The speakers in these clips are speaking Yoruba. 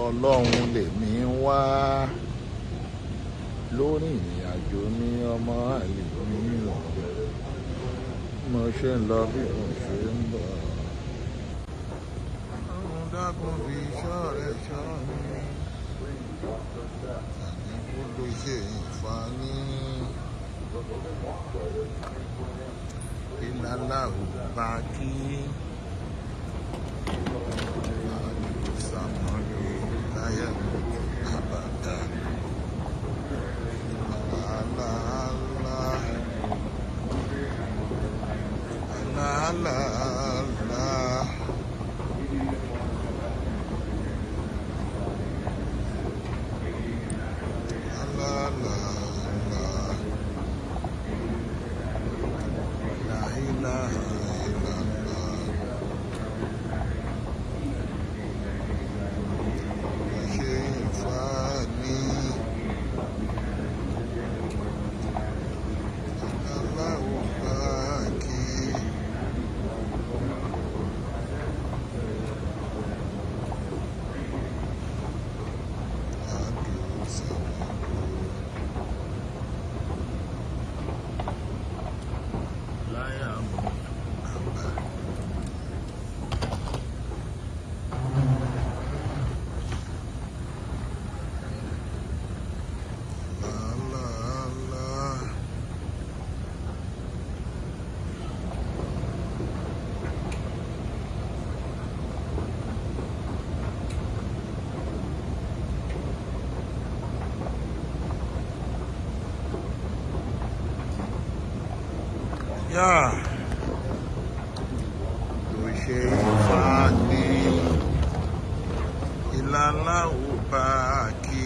Ọlọ́run lèmi ń wá lórí ìrìn àjò mi, ọmọ àlè mi ò, mo ṣe ń lọ bí mo ṣe ń bọ̀. Ọlọ́run dákun fi ìṣọ́ rẹ̀ ṣọ́ mi. Àní kó ló ṣe ìfani. Ìlàlá ò bá kí. Àdùsàmọ́lò láyà àbàdà. Àlàálá. Àlàálá. Àlàálá. La ilaha illallah. Ṣe ìfani. Aláwọ̀ bá kí. Àdùsàmọ́lò. Láyà mú àbá. La la la. Yeah. Ló ṣe ìfani. Ìlàlá ò bá kí.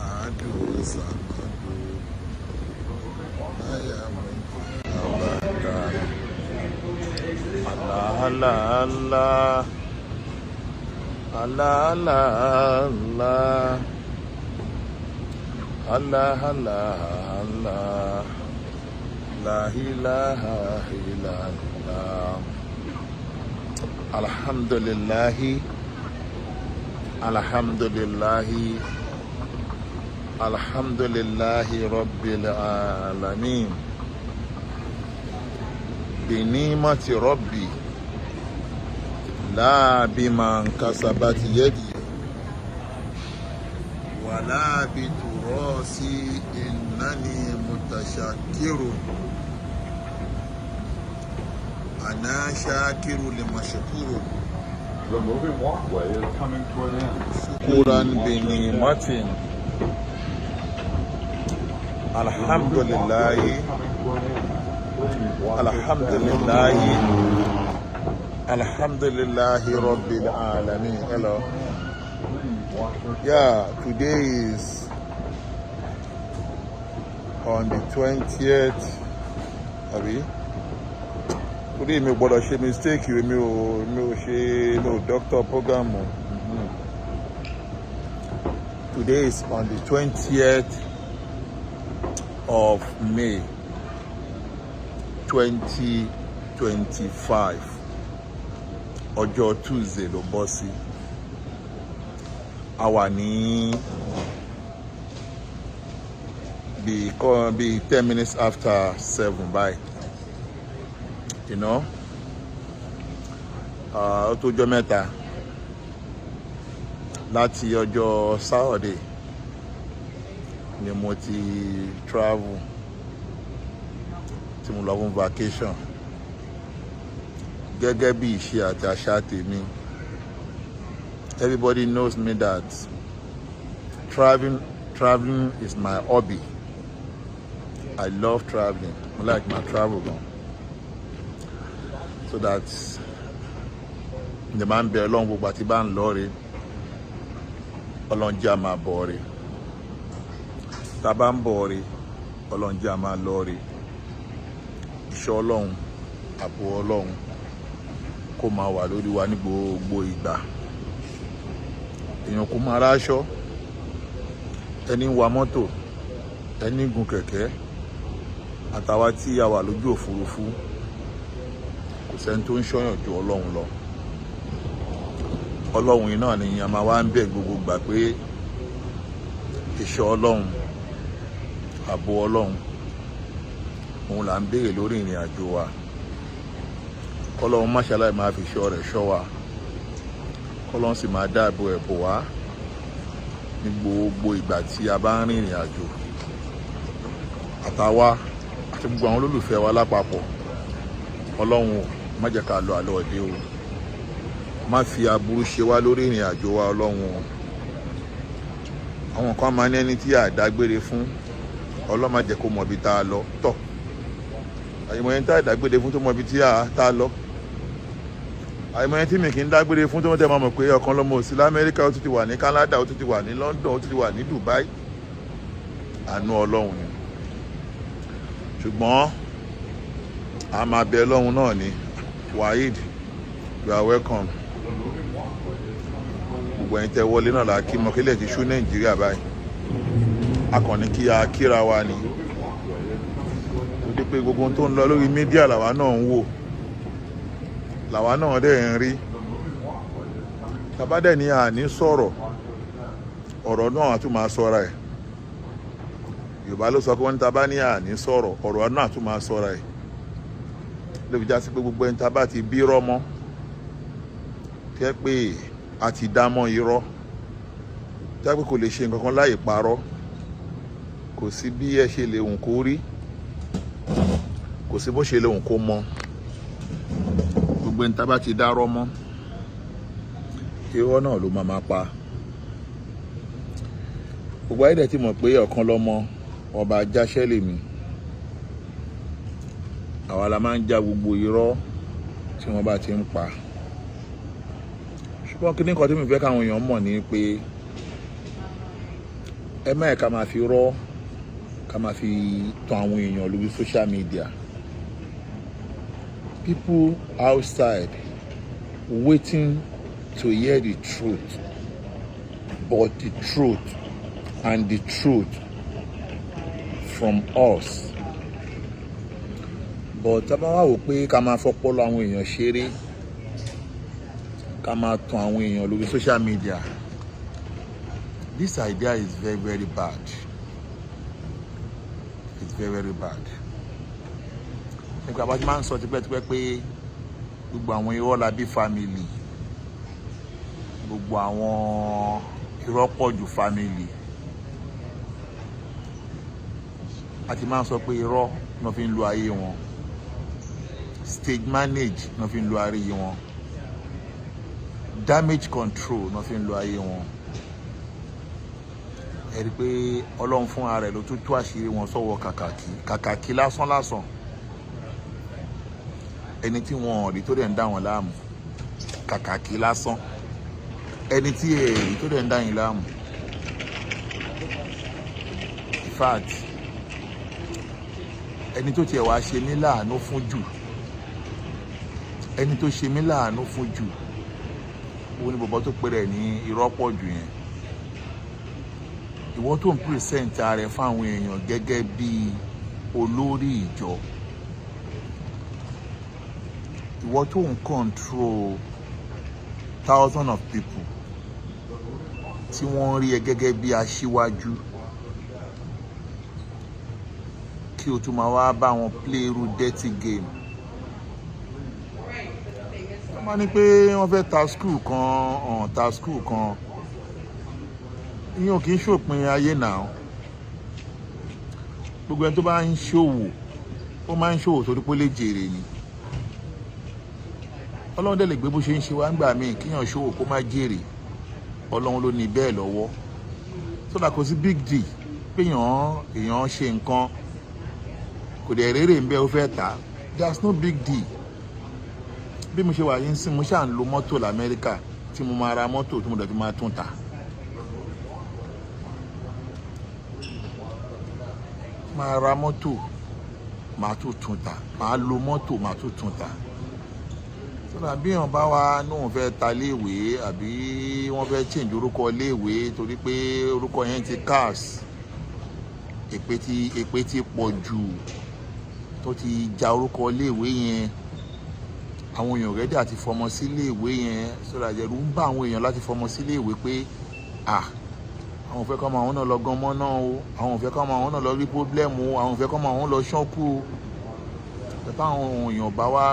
Àdùsàmọ́lò. Láyà mú àbàdà. Àlàálà. Àlàálà. Àlàálà. La ilaha illallah. Alhamdulillahi. Alhamdulillahi. Alhamdulillahi Rabbil alamin. Binimati Rabbi. La biman kasabat yadi. Wala biturasi innani mutashakirun. Ana shakiru limashkuru. The moving walkway is coming to an end. Shukuran binimatin. The moving walkway Alhamdulillahi. is coming to an end. Please watch your step. Alhamdulillahi. Alhamdulillahi Rabbil alamin. Hello. Please watch your step. Yeah, today is on the 20th. Àbí? Torí mi ò gbọ́dọ̀ ṣe mistake, mi ò ṣe, mi ò doctor program o. Today is on the 20th of May 2025. Ọjọ́ Tuesday ló bọ́ sí. A wà ní bí 7:10 báyìí. Ó tó jọ́ mẹ́ta láti ọjọ́ Saturday ni mo ti travel tí mo lọ fún vacation gẹ́gẹ́ bí ìṣe àti àṣà tèmi. Everybody knows me that traveling is my hobby. I love traveling. I like my travel gan. So that ǹjẹ́ máa ń bẹ Ọlọ́run gbogbo àti bá ń lọ re, Ọlọ́run jẹ́ a máa bọ̀ re. Tá a bá ń bọ̀ re, Ọlọ́run jẹ́ a máa lọ re. Ìṣọ́ Ọlọ́run, ààbò Ọlọ́run kó máa wà lórí wa ní gbogbo ìgbà. Èèyàn kò máa ráṣọ, ẹni ń wa mọ́tò, ẹni ń gun kẹ̀kẹ́, àtàwa tí a wà lójú òfurufú, kò sẹ́ni tó ń ṣọ́yàn ju Ọlọ́run lọ. Ọlọ́run yìí náà ni a máa wá ń bẹ̀ gbogbo gbà pé ìṣọ́ Ọlọ́run, ààbò Ọlọ́run, òun là ń béèrè lórí ìrìn àjò wa. Kọ́lọ́run má ṣaláì máa fi ìṣọ́ rẹ̀ ṣọ́ wa, kọ́lọ́run sì máa dáàbò ẹ̀ bò wá ní gbogbo ìgbà tí a bá ń rìnrìn àjò, àtàwa àti gbogbo àwọn olólùfẹ́ wa lápapọ̀. Ọlọ́run o, má jẹ́ ká lọ àlọ́ ọ̀dẹ́ o. Má fi aburú ṣe wá lórí ìrìn àjò wa, Ọlọ́run o. Àwọn kan máa ní ẹni tí a dágbére fún, Ọlọ́run má jẹ́ kó mọ ibi tá a lọ tọ̀. Àyìnbó ẹni tá a dágbére fún tó mọ ibi tí a tá a lọ, àyìnbó ẹni tí mi kì í dágbére fún tó tẹ́ máa mọ̀ pé ọ̀kan lọ́mọ òsì lamẹ́ríkà, ó tún ti wà ní Canada, ó tún ti wà ní London, ó tún ti wà ní Dubai. Àánú Ọlọ́run ni. Ṣùgbọ́n a máa bẹ Ọlọ́run náà ni. Waheed, you are welcome. Gbogbo ẹ̀yin tẹ́ wọlé náà la kí mọ kílẹ̀ ti ṣú Nàìjíríà báyìí. A kàn ní kí a kíra wa ni, torí pé gbogbo ohun tó ń lọ lórí media làwa náà ń wò, làwa náà dẹ̀ ń rí. Tàbá dẹ̀ ní àní sọ̀rọ̀, ọ̀rọ̀ náà á tún máa sọra ẹ̀. Yorùbá ló sọ pé wọ́n ní tàbá ní àní sọ̀rọ̀, ọ̀rọ̀ náà á tún máa sọra ẹ̀. Ló fi já sí pé gbogbo ẹni tàbá ti bí rọ́mọ́ tẹ́ pé a ti dá mọ́ irọ́, tẹ́ pé kò lè ṣe nǹkan kan láì parọ́, kò sí bí ẹ ṣe lè hùn kó rí, kò sí bó ṣe lè hùn kó mọ. Gbogbo ẹni tàbá ti dá rọ́mọ́, irọ́ náà ló máa pa. Gbogbo ayé dẹ̀ ti mọ̀ pé ọ̀kan lọ́mọ ọba jáṣẹ́ lèmi. Àwa la máa ń já gbogbo irọ́ tí wọ́n bá ti ń pa. Ṣùgbọ́n kí ní kan tí mi fẹ́ káwọn èèyàn mọ̀ ni pé ẹ má ẹ̀ ká máa fi rọ́, ká máa fi tan àwọn èèyàn lórí social media. People outside waiting to hear the truth, but the truth and the truth from us. But tá a bá wá wò pé ká máa fọpọlọ àwọn èèyàn ṣeré, ká máa tan àwọn èèyàn lórí social media, this idea is very, very bad. It's very, very bad. Nípa bá ti máa ń sọ tipẹ́tipẹ́ pé gbogbo àwọn irọ́ la bí family, gbogbo àwọn irọ́ pọ̀ jù family, a ti máa ń sọ pé irọ́ ni wọ́n fi ń lo ayé wọn, stage manage ni wọ́n fi ń lo ayé wọn, damage control ni wọ́n fi ń lo ayé wọn. Ẹ rí i pé Ọlọ́run fún ara rẹ̀ ló tún tú àṣírí wọn sọ́wọ́ kàkàkí. Kàkàkí lásán lásán, ẹni tí wọn ò rí tó dẹ̀ ń dá wọn láàmú. Kàkàkí lásán, ẹni tí ẹ rí tó dẹ̀ ń dá yín láàmú. In fact, ẹni tó tiẹ̀ wá ṣe mí láàánú fún jù, ẹni tó ṣe mí láàánú fún jù, òun ni bọ̀bọ̀ tó pè rẹ̀ ní irọ́ pọ̀ jù yẹn. Ìwọ tó ń present ara ẹ fáwọn èèyàn gẹ́gẹ́ bí olórí ìjọ, ìwọ tó ń control thousands of people tí wọ́n ń rí ẹ gẹ́gẹ́ bí aṣíwájú, kí o tún máa wá bá wọn play irú dirty game. Wọ́n máa ní pé wọ́n fẹ́ ta school kan, ọ̀n ta school kan, ìyẹn ò kì í ṣòpin ayé náà. Gbogbo ẹni tó bá ń ṣòwò, ó máa ń ṣòwò torí pé ó lè jèrè ni. Ọlọ́run dẹ̀ lè gbé bó ṣe ń ṣe wá ń gbà míì kíyàn ṣòwò kó má jèrè. Ọlọ́run ló ní bẹ́ẹ̀ lọ́wọ́, so that kò sí big deal pé èèyàn ṣe nǹkan, kò dẹ̀ rérè ń bẹ́, ó fẹ́ tà. There's no big deal. Bí mo ṣe wà yín sìn, mo ṣáà ń lo mọ́tò lamẹ́ríkà tí mo máa ra mọ́tò tí mo dẹ̀ fi máa tún tà. Máa ra mọ́tò, máa tún tún tà, máa lo mọ́tò, máa tún tún tà. Sọ́dà bí èèyàn bá wá nóun fẹ́ ta léèwé, àbí wọ́n fẹ́ change orúkọ léèwé torí pé orúkọ yẹn ti cast, èpè ti pọ̀ jù tó ti ja orúkọ léèwé yẹn. Àwọn èèyàn ready àti fọmọ sílé ìwé yẹn, sọ́dọ̀ àjẹrù ń bá àwọn èèyàn láti fọmọ sílé ìwé pé à àwọn ò fẹ́ kọ́ ọmọ àwọn náà lọ gan mọ́ náà o, àwọn ò fẹ́ kọ́ ọmọ àwọn náà lọ rí problem o, àwọn ò fẹ́ kọ́ ọmọ àwọn lọ ṣánkú o. Táwọn èèyàn bá wá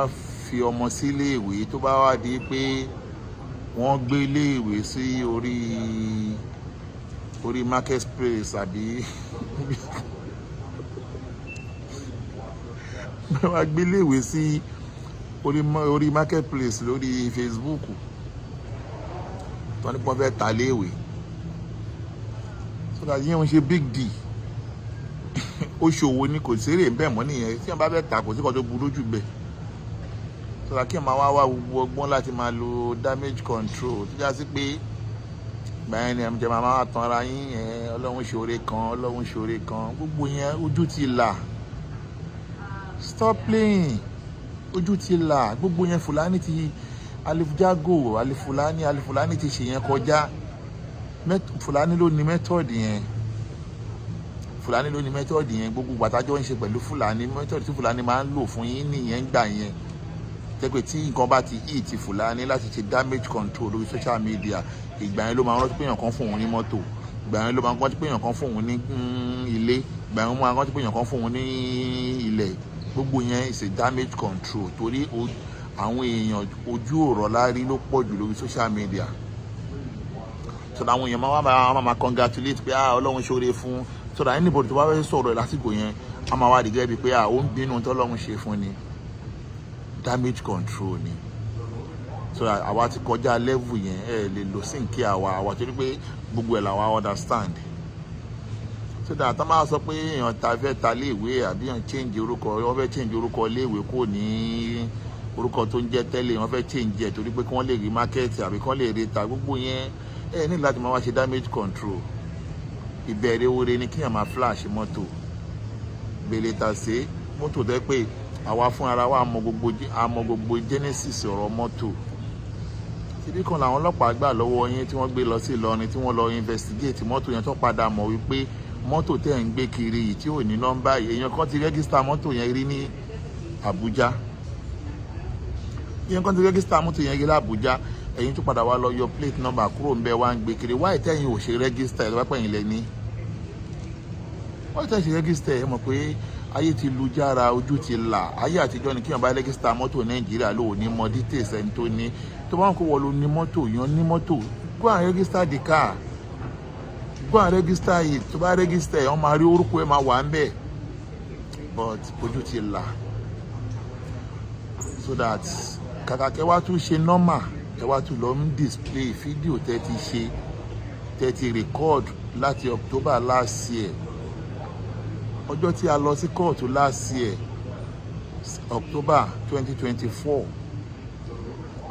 fi ọmọ sílé ìwé, tó bá wá di pé wọ́n gbé ilé ìwé sí orí market place, àbí wọ́n wá gbé ilé ìwé sí orí market place lórí Facebook tó ní pọ́n fẹ́ ta léèwé, so that yẹn ń ṣe big deal. Ó ṣòwò ni, kò sérè ń bẹ̀ mọ́ nìyẹn. Tí wọ́n bá fẹ́ ta, kò sí kan tó burú jù bẹ́ẹ̀. So that kí ẹ̀ máa wá wá gbogbo ọgbọ́n láti máa lo damage control, tó já sí pé gbà yẹn ni ẹ̀ máa máa tan ara yín ẹ̀, Ọlọ́run ṣoore kan, Ọlọ́run ṣoore kan, gbogbo yẹn, ojú ti là. Stop playing, ojú ti là. Gbogbo yẹn, Fúlàní ti alifujago, alifulani, alifulani ti ṣe yẹn kọjá. Fúlàní ló ní method yẹn, Fúlàní ló ní method yẹn. Gbogbo gbàtàjọ́ ń ṣe pẹ̀lú Fúlàní, method tí Fúlàní máa ń lò fún yín nìyẹn. Gbà yẹn jẹ́ pé tí nǹkan bá ti hit Fúlàní láti ṣe damage control lórí social media, ìgbà yẹn ló máa ń rántí pé èèyàn kan fún òun ní mọ́tò, ìgbà yẹn ló máa ń rántí pé èèyàn kan fún òun ní ilé, ìgbà yẹn ló máa ń rántí pé èèyàn kan fún òun ní ilẹ̀. Gbogbo yẹn is a damage control, torí àwọn èèyàn ojú ọ̀rọ̀ lárí ló pọ̀ jù lórí social media. So that àwọn èèyàn máa wá máa congratulate pé, "Ah, Ọlọ́run ṣoore fún." So that anybody tó bá fẹ́ sọ̀rọ̀ lásìkò yẹn, a máa wá dìgẹ́ bíi pé, ah, ó ń bínú tọ́lọ́run ṣe fún ni. Damage control ni. So that àwa ti kọjá level yẹn, ẹ lè lò sí nkí àwa torí pé gbogbo ẹ̀ làwa understand. So that tá máa sọ pé èèyàn ta fẹ́ ta léèwé, àbí èèyàn change orúkọ, wọ́n fẹ́ change orúkọ léèwé kò ní orúkọ tó ń jẹ́ tẹ́lẹ̀, wọ́n fẹ́ change ẹ̀ torí pé kí wọ́n lè rí market àbí kí wọ́n lè rí ta, gbogbo yẹn, ẹ ní láti máa wá ṣe damage control. Ìbẹ̀rẹ̀ oore ni kíyàn máa flash mọ́tò gbèlè tà sí mọ́tò tẹ́ pé àwa fún ara wa mọ gbogbo genesis ọ̀rọ̀ mọ́tò. Síbí kan làwọn ọlọ́pàá gbà lọ́wọ́ yín tí wọ́n gbé lọ sí Ìlọrin, tí wọ́n lọ investigate mọ́tò yẹn, tó padà mọ̀ wípé mọ́tò tẹ́ ń gbé kiri yìí tí ò ní nọ́mbà yìí, èèyàn kan ti register mọ́tò yẹn rí ní Àbújá. Èèyàn kan ti register mọ́tò yẹn rí ní Àbújá. Ẹ̀yin tó padà wá lọ yọ plate number kúrò ń bẹ, wá ń gbé kiri. Wáyé tẹ́yìn ò ṣe register ẹ̀? Tó bá pẹ̀yìn lẹ́ni, wáyé tẹ́yìn ṣe register ẹ̀? Mọ̀ pé ayé ti lu jára, ojú ti là. Ayé àtijọ́ ni kíyàn bá register mọ́tò Nàìjíríà, ló ní mọ details ẹni tó ní. Tó bá ń kó wọ́n ló ní mọ́tò yan ní mọ́tò, go and register the car, go and register it. Tó bá register ẹ̀, wọ́n máa rí orúkọ ẹ̀, máa wà ń bẹ̀. But ojú ti là. So that kàkà kẹ́ wá tún ṣe normal, ẹ wá tún lọ ń display fídíò tẹ́ ti ṣe, tẹ́ ti record láti October last year, ọjọ́ tí a lọ sí kóòtù last year, October 2024.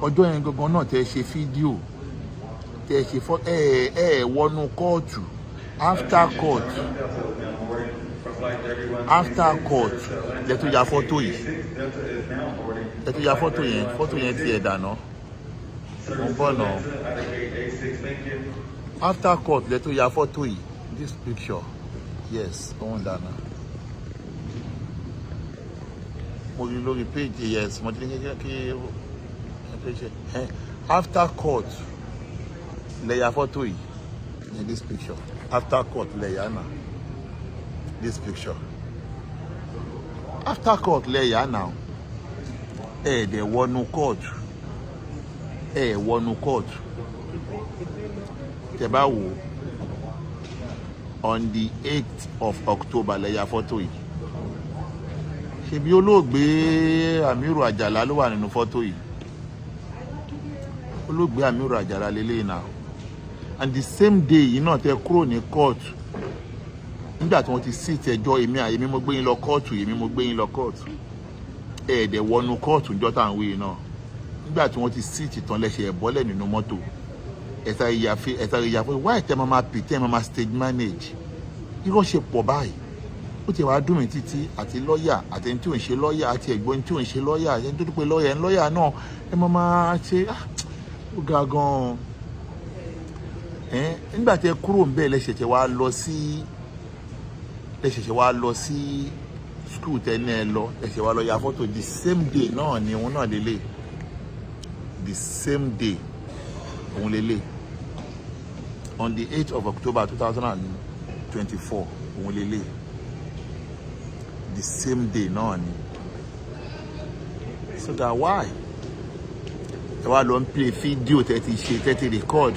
Ọjọ́ yẹn gangan náà tẹ́ ṣe fídíò, tẹ́ ṣe fọ́ ẹ wọnú kóòtù. After court, after court lẹ tó ya fọ́tò yìí, lẹ tó ya fọ́tò yẹn. Fọ́tò yẹn ti ẹ̀ dànù, mo ń bọ̀ náà. After court lẹ tó ya fọ́tò yìí, this picture. Yes, òun dànù. Mo rí lórí page. Yes, mo ti ní kí kí after court lẹ ya fọ́tò yìí in this picture. After court lẹ ya náà, this picture, after court lẹ ya náà. Ẹ dẹ̀ wọnú court, ẹ wọnú court. Tẹ́ bá wò, on the 8th of October lẹ ya fọ́tò yìí. Ṣebí olóògbé Amiru Àjàlá ló wà nínú fọ́tò yìí? Olóògbé Amiru Àjàlá lélẹ́yìn náà. And the same day yìí náà tẹ́ kúrò ní court, nígbà tí wọ́n ti sit ẹjọ́, èmi àyèmí mo gbé yín lọ kóòtù, èmi mo gbé yín lọ kóòtù, ẹ̀ẹ́dẹ̀ wọnú kóòtù níjọ́ tá à ń wí yìí náà. Nígbà tí wọ́n ti sit tán, lẹ́sẹ̀ ẹ̀ bọ́lẹ̀ nínú mọ́tò, ẹ̀sà ìyá fún wáyé tẹ́ máa pè tẹ́ máa stage manage. Irọ́ ṣe pọ̀ báyìí, ó ti wàá dùn mí títí. Àti lọ́ọ̀yà, àti ẹni tí ò ń ṣe lọ́ọ̀yà, àti ẹ̀gbọ́n tí ò ń ṣe lọ́ọ̀yà, àti ẹni tó dúpẹ́ lọ́ọ̀yà, ẹni lọ́ọ̀yà náà, ẹ máa ṣe. Ó ga gan-an. Nígbà tí ẹ kúrò ń bẹ́ẹ̀, lẹ́sẹ̀ṣẹ̀ wá lọ sí school tẹ́ ní ẹ lọ, lẹ́sẹ̀ wá lọ ya fọ́tò. The same day náà ni òun náà lélẹ̀. The same day òun lélẹ̀, on the 8th of October 2024 òun lélẹ̀. The same day náà ni. So that why ẹ wá lọ ń play fídíò tẹ́ ti ṣe, tẹ́ ti record,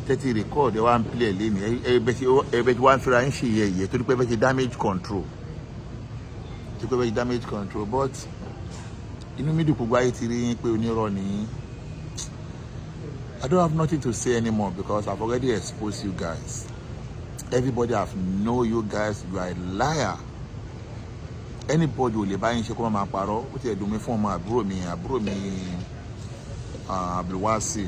tẹ́ ti record, ẹ wá ń play ẹ lẹ́nu. Ẹ bẹ ti wá ń fira ń ṣe yẹ̀yẹ́ torí pé ẹ fẹ́ ṣe damage control, torí pé ẹ fẹ́ ṣe damage control. But inú mi dùn, gbogbo ayé ti rí yín pé onírọ́ ni yín. I don't have nothing to say anymore because I've already exposed you guys. Everybody have know you guys, you are a liar. Anybody ò lè bá yín ṣe kó má máa parọ́. Ó ti ẹ̀ dùn mí fún ọmọ àbúrò mi, Abdulwasi,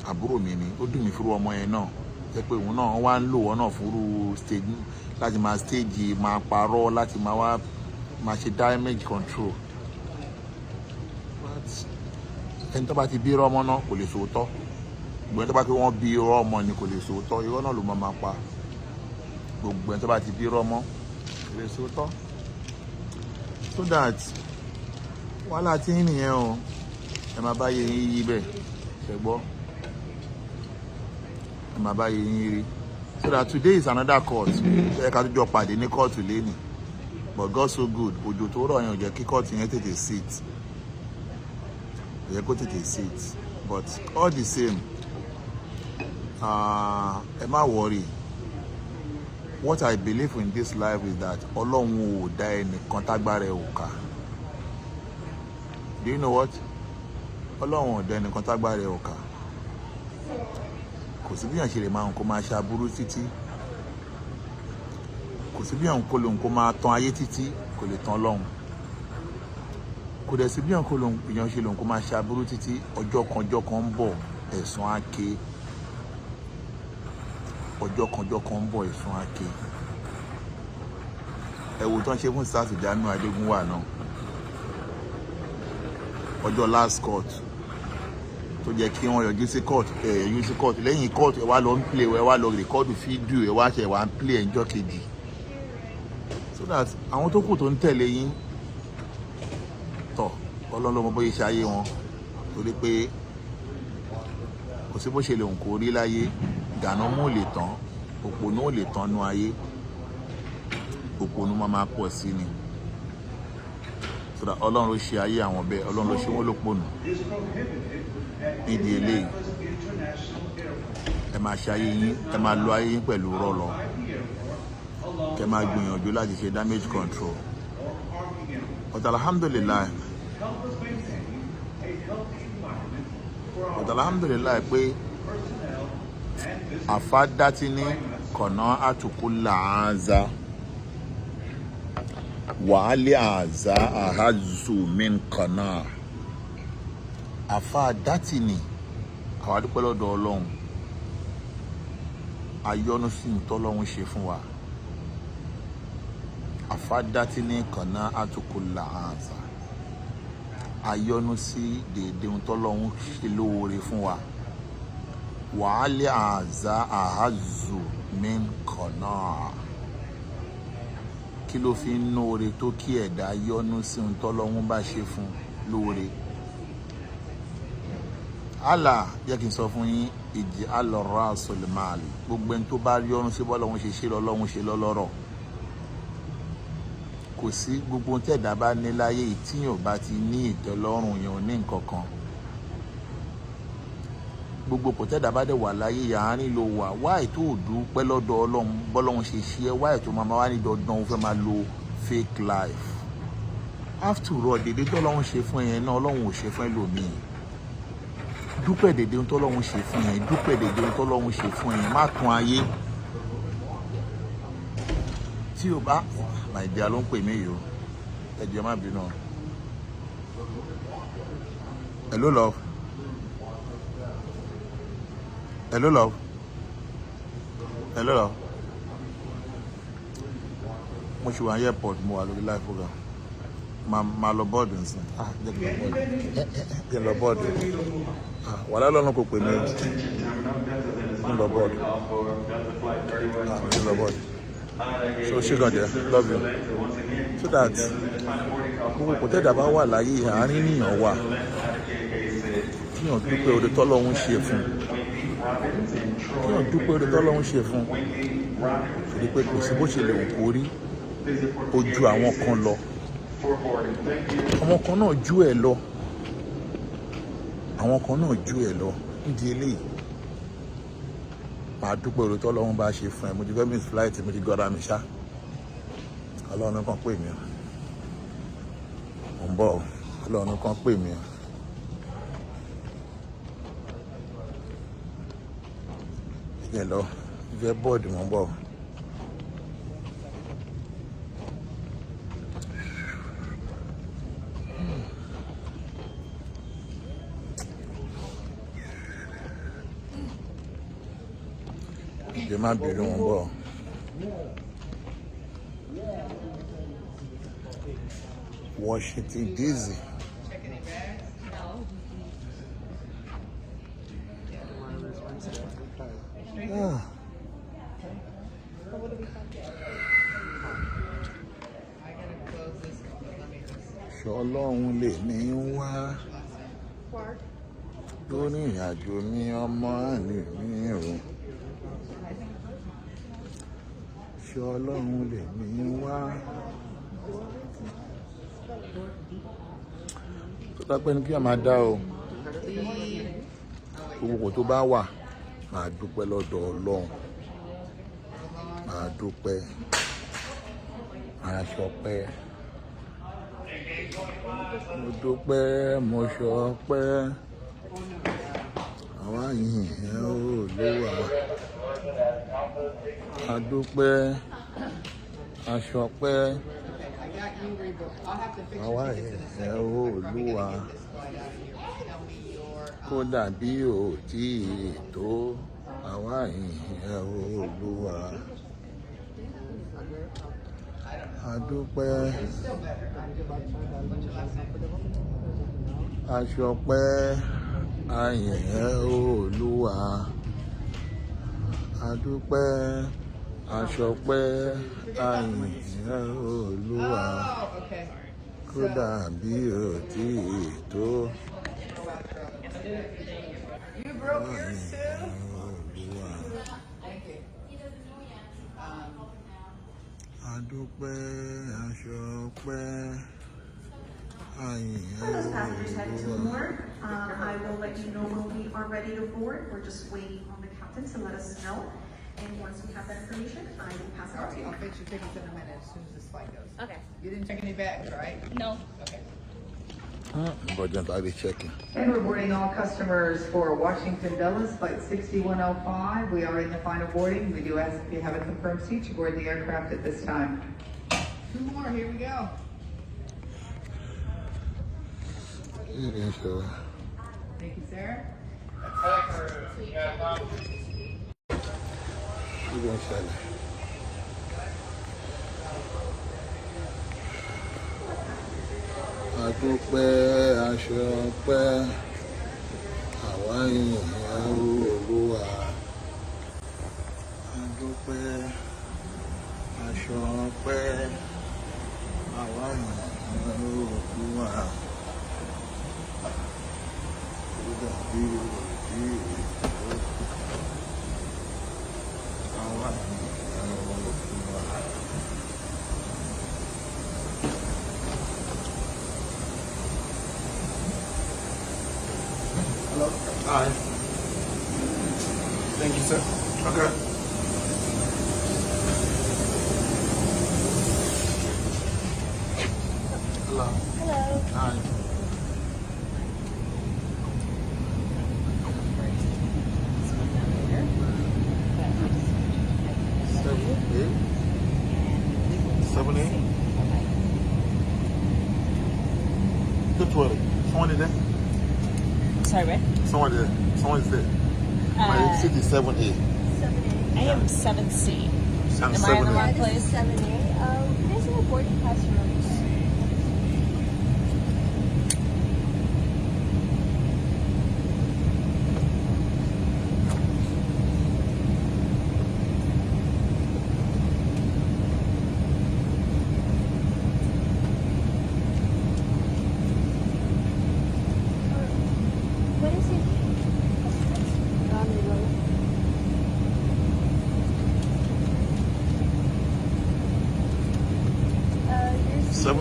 àbúrò mi ni. Ó dùn mí fúru ọmọ yẹn náà, jẹ́ pé òun náà wá ń lò wọ́n náà fúru stage, láti máa stage, máa parọ́, láti máa wá máa ṣe damage control. But ẹni tó bá ti bí rọ́mọ náà kò lè sòótọ́. Gbogbo ẹni tó bá pé wọ́n bí rọ́mọ ni kò lè sòótọ́. Irọ́ náà ló máa máa pa. Gbogbo ẹni tó bá ti bí rọ́mọ kò lè sòótọ́. So that wàhálà tí ń nìyẹn o. Ẹ máa bá yẹ yín yí bẹ́ẹ̀, ṣe gbọ́? Ẹ máa bá yẹ yín rí. So that today is another court. Ẹ ká tó jọ pàdé ní kóòtù lẹ́nìí, but God so good, òjò tó rọ̀ yẹn ò jẹ́ kí kóòtù yẹn tètè sit, kò yẹ kó tètè sit. But all the same, ẹ má worry. What I believe in this life is that Ọlọ́run ò dá ẹnìkan tágbára ẹ̀ ò ká. Do you know what? Ọlọ́run ò dá ẹnìkan tágbára ẹ̀ ò ká. Kò sí bí èèyàn ṣe lè máa ń kó máa ṣe aburú títí, kò sí bí èèyàn kó lòun kó máa tan ayé títí, kò lè tan Ọlọ́run. Kò dẹ̀ sí bí èèyàn kó lòun èèyàn ṣe lòun kó máa ṣe aburú títí, ọjọ́ kan, ọjọ́ kan ń bọ̀, ẹ̀san á ké. Ọjọ́ kan, ọjọ́ kan ń bọ̀, ẹ̀san á ké. Ẹ wo tán ṣe fún Sars Jamiu Adégúnwà náà. Ọjọ́ last court tó jẹ́ kí wọ́n yọjú sí court, ẹ yọjú sí court. Lẹ́yìn court, ẹ wá lọ ń play, ẹ wá lọ record fídíò, ẹ wá ṣe wá ń play ẹjọ́ kejì, so that àwọn tó kù tó ń tẹ̀lé yín tọ̀, Ọlọ́run ló mọ bóyá ṣe ayé wọn, torí pé kò sí bó ṣe lè hùn kó rí láyé, gànà mú ò lè tán, òpònú ò lè tán nú ayé, òpònú máa máa pọ̀ sí ni. So that Ọlọ́run ló ṣe ayé àwọn bẹ́ẹ̀, Ọlọ́run ló ṣe wọ́n lópònú. Nídìí eléyìí, ẹ máa ṣe ayé yín, ẹ máa lo ayé yín pẹ̀lú rọ́lọ, kẹ máa gbìyànjú láti ṣe damage control. But alhamdulillahi pé àfádátí ní kọ̀nà àtùkù làázá wàhálì àzá àházù min kọ̀nà àfádátí ní. Àwa dúpẹ́ lọ́dọ̀ Ọlọ́run, ayọ́nú sí ní tọ́lọ́run ṣe fún wa. Àfádátí ní kọ̀nà àtùkù làázá, ayọ́nú sí dèédé ohun tọ́lọ́run ṣe lóore fún wa. Wàhálì àzá àházù min kọ̀nà, kí ló fi ń nóore tó kí ẹ̀dá yọ́nú sí ohun tọ́lọ́run bá ṣe fún lóore? Allah jẹ́ kí n sọ fún yín, ìjì alọ̀rọ̀ àsọlẹ̀máàlì, gbogbo ẹni tó bá yọ́nú sí bọ́lọ́run ṣe ṣe lọ́lọ́run ṣe lọ́lọ́rọ̀. Kò sí gbogbo ohun tẹ̀dá bá ní láyé, ìtíyàn bá ti ní ìtẹ́lọ́rùn yẹn, ò ní nǹkan kan. Gbogbo kò tẹ̀dá bá dẹ̀ wà láyé, àárín ló wà. Wáì tó dúpẹ́ lọ́dọ̀ Ọlọ́run bọ́lọ́run ṣe ṣe ẹ́? Wáì tó máa wá ní dandan ó fẹ́ máa lo fake life? After all, dédé tọ́lọ́run ṣe fún yẹn náà, Ọlọ́run ò ṣe fún ẹlòmíì. Dúpẹ́ dédé ohun tọ́lọ́run ṣe fún yẹn, dúpẹ́ dédé ohun tọ́lọ́run ṣe fún yẹn. Má tún ayé tí o bá. My dear ló ń pè mí yìí o, ẹ jọ̀ọ́, má bínú. Hello love, hello love, hello love. Mo ṣì wà ní airport, mo wà lórí live program. Máa lọ board nsìn. Ah, jẹ́ kí n lọ board, kí n lọ board. Ah, wàhálà lọ́nà kò pè mí o. Kí n lọ board. Ah, kí n lọ board. So ṣé gan jẹ, love you. So that gbogbo kò tẹ́dà bá wà láyé, àárín níyàn wà, kíyàn dúpẹ́ oore tọ́lọ́hún ṣe fún, kíyàn dúpẹ́ oore tọ́lọ́hún ṣe fún, torí pé kò sí bó ṣe lè wù kó rí, ó ju àwọn kan lọ, àwọn kan náà ju ẹ lọ, àwọn kan náà ju ẹ lọ. Nídìí eléyìí, màá dúpẹ́ oore tọ́lọ́hún bá ṣe fún ẹ. Mo ti fẹ́ miss flight, mo ti gọ́ra mi ṣá. Ọlọ́run kan pè mí o, mo ń bọ̀ o. Ọlọ́run kan pè mí o. Ẹ jẹ́ lọ fẹ́ board, mo ń bọ̀ o. Ẹ má bínú, mo ń bọ̀. Washington DC. Check any bags? Ah. I gotta close this one, but let me just. Ṣọlọ́run lè ní wá lórí ìrìnàjò mi, ọmọ àlè mi o. Ṣọlọ́run lè ní wá. Tó dápẹ́ ní kí a máa dá o. Gbogbo kò tó bá wà, máa dúpẹ́ lọ́dọ̀ Ọlọ́run. Máa dúpẹ́. Máa ṣọpẹ́. Mo dúpẹ́, mo ṣọpẹ́. Àwa yìn ẹ́, Olúwa. A dúpẹ́, a ṣọpẹ́. I got you rebooked. I'll have to fix your Àwa tickets in yìn a ẹ́, second. I'm probably Olúwa. gonna get this flight out of here. Tell me your. Kódà bí ò tí ì tó, àwa yìn ẹ́, Olúwa. A dúpẹ́, Still better. What's your last name? a ṣọpẹ́, a yìn ẹ́, Olúwa. A dúpẹ́, a ṣọpẹ́, a yìn ẹ́, Olúwa. Oh, okay. Kódà bí ò tí ì tó, You broke yours too? Olúwa. Thank you. A dúpẹ́, a ṣọpẹ́, a yìn ẹ́, Those passengers heading to Olúwa. Newark, I will let you know when we are ready to board. We're just waiting on the captain to let us know. And once we have that information, I will pass it All on to right, you. I'll fix your tickets in a minute as soon as this flight goes. Okay. You didn't check any bags, right? No. Okay. Bọ́jà tàbí checking. And we're boarding all customers for Washington Dulles, Flight 6105. We are in the final boarding. We do ask if you have a confirmed seat to board the aircraft at this time. Two more, here we go. Ìrìn ṣe. Thank you, sir. Kí ló ń ṣẹlẹ̀? A dúpẹ́, a ṣọpẹ́, àwa yìn ẹ́, Olúwa. A dúpẹ́, a ṣọpẹ́, àwa yìn ẹ́, Olúwa. Ó dàbí òbí ètò. Àwa yìn ẹ́, Olúwa. Hello. Hi. Thank you, sir. Okay. Hello. Hello. Hi. This one down here. But I just 7A. 7A. Okay. Don't worry. Someone is there. Sorry, what? Someone is there. Someone is there. My seat is 7A. I am 7C. I'm Am I in the 7A. wrong This is place? 7A. There's no boarding pass rooms.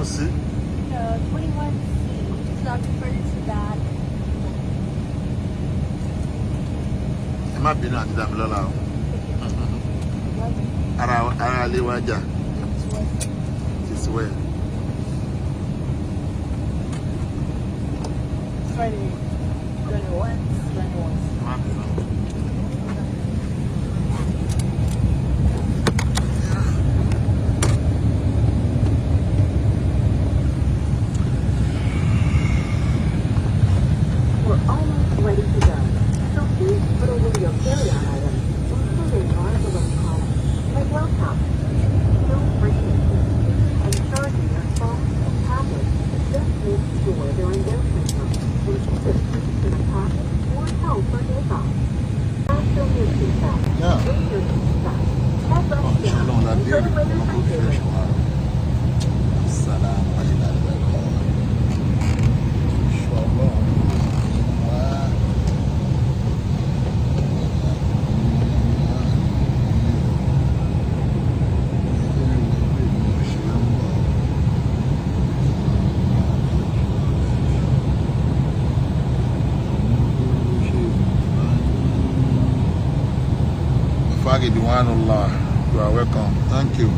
sí. No, 21C. So I'll refer to that. Ẹ má bínú, Aunty Damilola o. Ara ara ilé wa jà. It's well. 20, 21, 21. Ẹ má bínú. We're almost ready to go. So please put away your carry-on items, including large electronics, like laptops. Feel free to keep using and charging your phones and tablets. Just make sure they're in airplane mode and keep it placed in a pocket or held for takeoff. Fasten your seatbelt. Yeah. Raise your seatbelt. Headrest Ìṣọ́ down. Ọlọ́run la And put béèrè away your ọlọ́run kò fi tray ẹ̀ṣọ́ wa. Sàlámù alaykum. Ìṣọ́ Ọlọ́run wá. Faridwanullah, you are welcome. Thank you.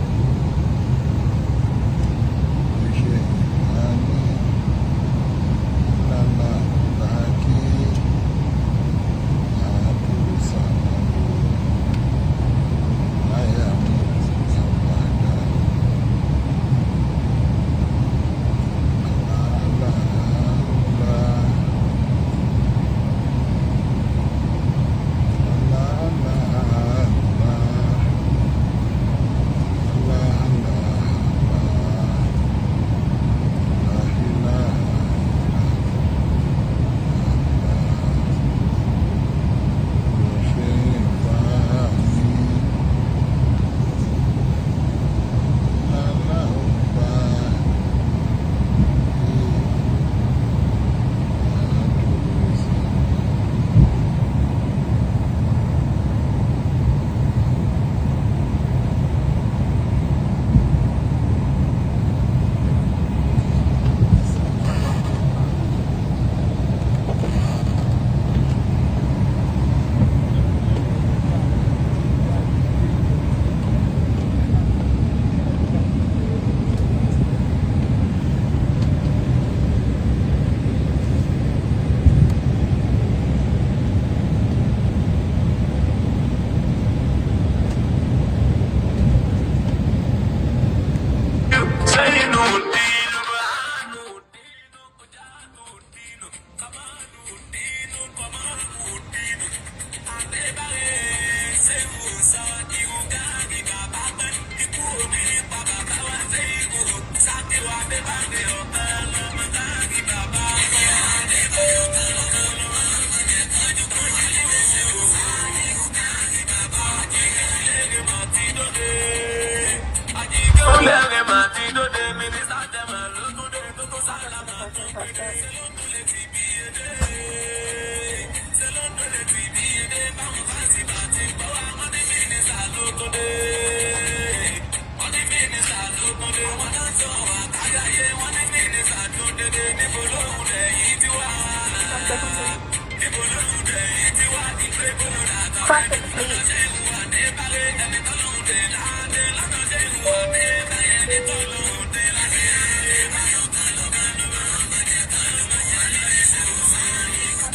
Traffic, please.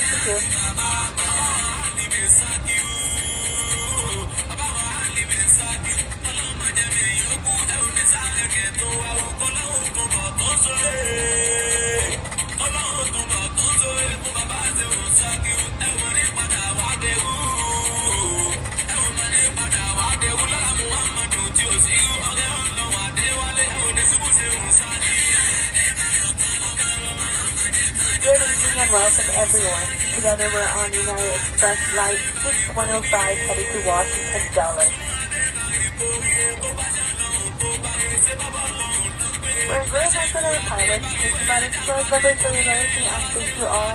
Thank you. Good evening and welcome everyone. Together we're on United Express Flight 6105 headed to Washington Dulles. We're very happy with our pilots, United Express members of United, and thank you all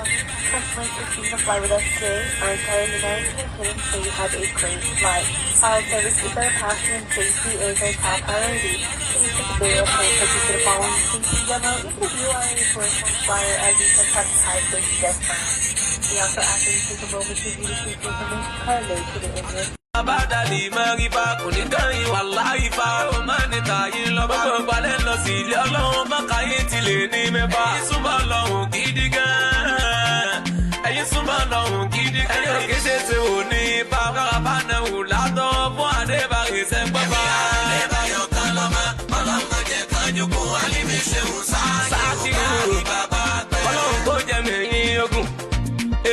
customers for choosing to fly with us today. Our entire United team say you have a great flight. Our service is our passion and safety is our top priority. Please take a day of attention to the following safety demo, even if you are a first-time flyer, as we sometimes type this different. We also ask that you take a moment to view the safety information card located in your Abádàlì mẹ́rin bá kò ní kẹ́yìn wà láì fa. Ó máa ní tàyín lọ. Gbogbo ìpalẹ̀ lọ sí ilé ọlọ́run mọ́kàyé ti lè ní mẹ́fà. Ẹ̀yin súnmọ́ lọ́hùn gidi gan. Ẹ̀yin súnmọ́ lọ́hùn gidi gan. Ẹ̀yin òkè ṣe ṣe wò ní ipa. Kára bá náà wù látọ̀ fún Adébáyé sẹ́ńgbọ́fà. Adébáyọ̀ kan lọ́mọ, ọlọ́mọ jẹ́ kan jókòó, Alíbi ṣeun sáàkì bàbá pẹ́. Ọlọ́run kò jẹ́ mi yín ogun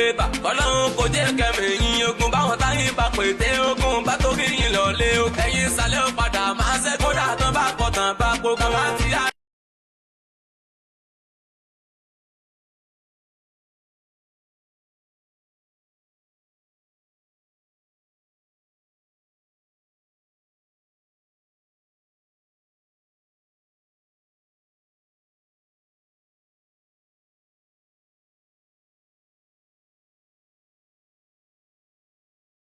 ebà, ọlọ́run kò jẹ́ kẹ́mi yín ogun, báwọn táyìn bá pété ogun bá torí yín lọ lé o, ẹ̀yin ìsàlẹ̀ ó padà máa.